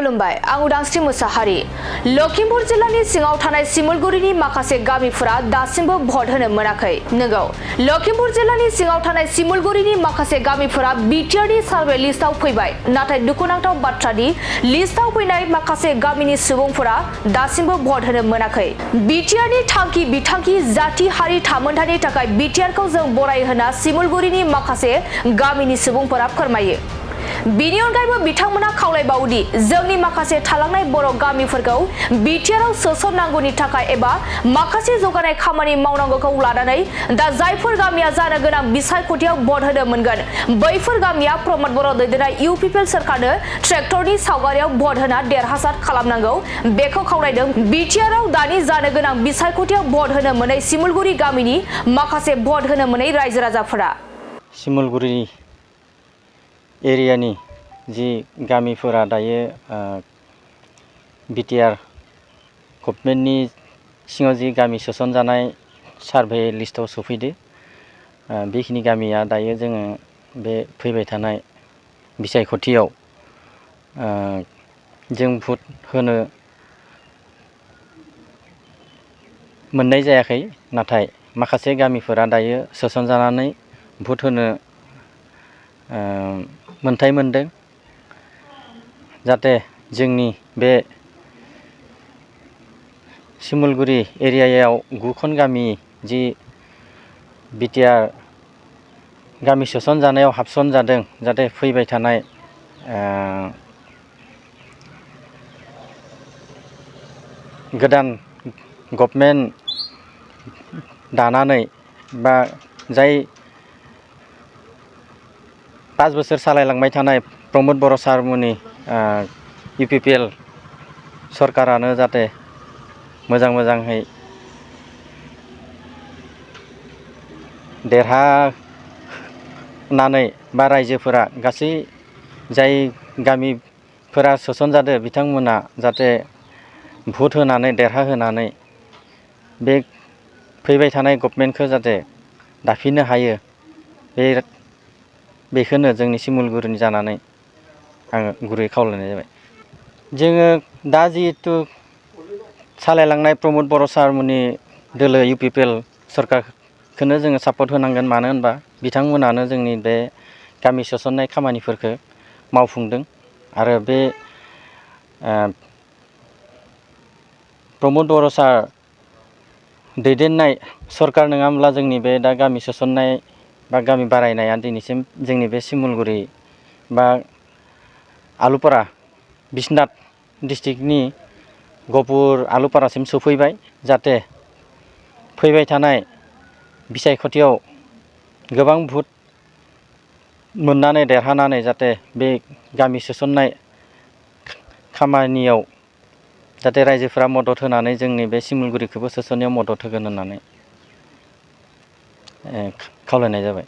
खुलुमबाय आं उदांस्रि मुसाहारि लखिमपुर जिल्लानि सिङाव थानाय सिमुलगुरिनि माखासे गामिफोरा दासिमबो भट होनो मोनाखै नंगौ लखिमपुर जिल्लानि सिङाव थानाय सिमुलगुरिनि माखासे गामिफोरा बिटिआरनि सार्वे लिस्टआव फैबाय नाथाय दुखुनांथाव बाथ्रानि लिस्टआव फैनाय माखासे गामिनि सुबुंफोरा दासिमबो भट होनो मोनाखै बिटिआरनि थांखि बिथांखि जाति हारि थामोनथानि थाखाय बिटिआरखौ जों बराय होना सिमुलगुरिनि माखासे गामिनि सुबुंफोरा फोरमायो बिनि अनगायैबो बिथांमोना खावलायबावदि जोंनि माखासे थालांनाय बर' गामिफोरखौ बिटिआरआव सोसननांगौनि थाखाय एबा माखासे जौगानाय खामानि मावनांगौखौ लानानै दा जायफोर गामिया जानो गोनां बिसायख'थियाव भट होनो मोनगोन बैफोर गामिया प्रमद बर' दैदेननाय इउपिपिएल सरकारनो ट्रेक्टरनि सावगारियाव भट होना देरहासार खालामनांगौ बेखौ खावलायदों बिटिआरआव दानि जानो गोनां बिसायख'थियाव भट होनो मोनै सिमुलगुरि गामिनि माखासे भट होनो मोनै रायजो राजाफोरा सिमुलगुरि एरियानि जि गामिफोरा दायो बिटिआर गभर्नमेन्टनि सिङाव जि गामि सोसनजानाय सार्भे लिस्टआव सफैदो बेखिनि गामिया दायो जोङो बे फैबाय थानाय बिसायख'थियाव जों भट होनो मोननाय जायाखै नाथाय माखासे गामिफोरा दायो सोसनजानानै भट होनो मोनथाय मोनदों जाहाथे जोंनि बे सिमुलगुरि एरियायाव 9 गामि जि बिटिआर गामि सोसनजानायाव हाबसन जादों जाहाथे फैबाय थानाय गोदान गभर्नमेन्ट दानानै बा जाय 5 बोसोर सालायलांबाय थानाय प्रमद बर' सारमोननि इउपिपिएल सरकारानो जाहाथे मोजाङै देरहानानै बा रायजोफोरा गासै जाय गामिफोरा सोसनजादों बिथांमोना जाहाथे भट होनानै देरहाहोनानै बे फैबाय थानाय गभर्नमेन्टखौ जाहाथे दाफिननो हायो बेखौनो जोंनि सिमुलगुरिनि जानानै आङो गुरै खावलायनाय जाबाय जोङो दा जिहेतु सालायलांनाय प्रमद बर' सारमोननि दोलो इउपिपिएल सरकारखौनो जोङो सापर्ट होनांगोन मानो होनबा बिथांमोनानो जोंनि बे गामि सोसननाय खामानिफोरखौ मावफुंदों आरो बे प्रमद बर' सार दैदेननाय सरकार नङामोनब्ला जोंनि बे दा गामि सोसननाय बा गामि बारायनाया दिनैसिम जोंनि बे सिमुलगुरि बा आलुपारा बिश्वनाथ डिस्ट्रिक्टनि गहपुर आलुपारासिम सफैबाय जाहाथे फैबाय थानाय बिसायख'थियाव गोबां भट मोननानै देरहानानै जाहाथे बे गामि सोसननाय खामानियाव जाहाथे रायजोफोरा मदद होनानै जोंनि बे सिमुलगुरिखौबो सोसननायाव मदद होगोन होननानै खावलायनाय जाबाय।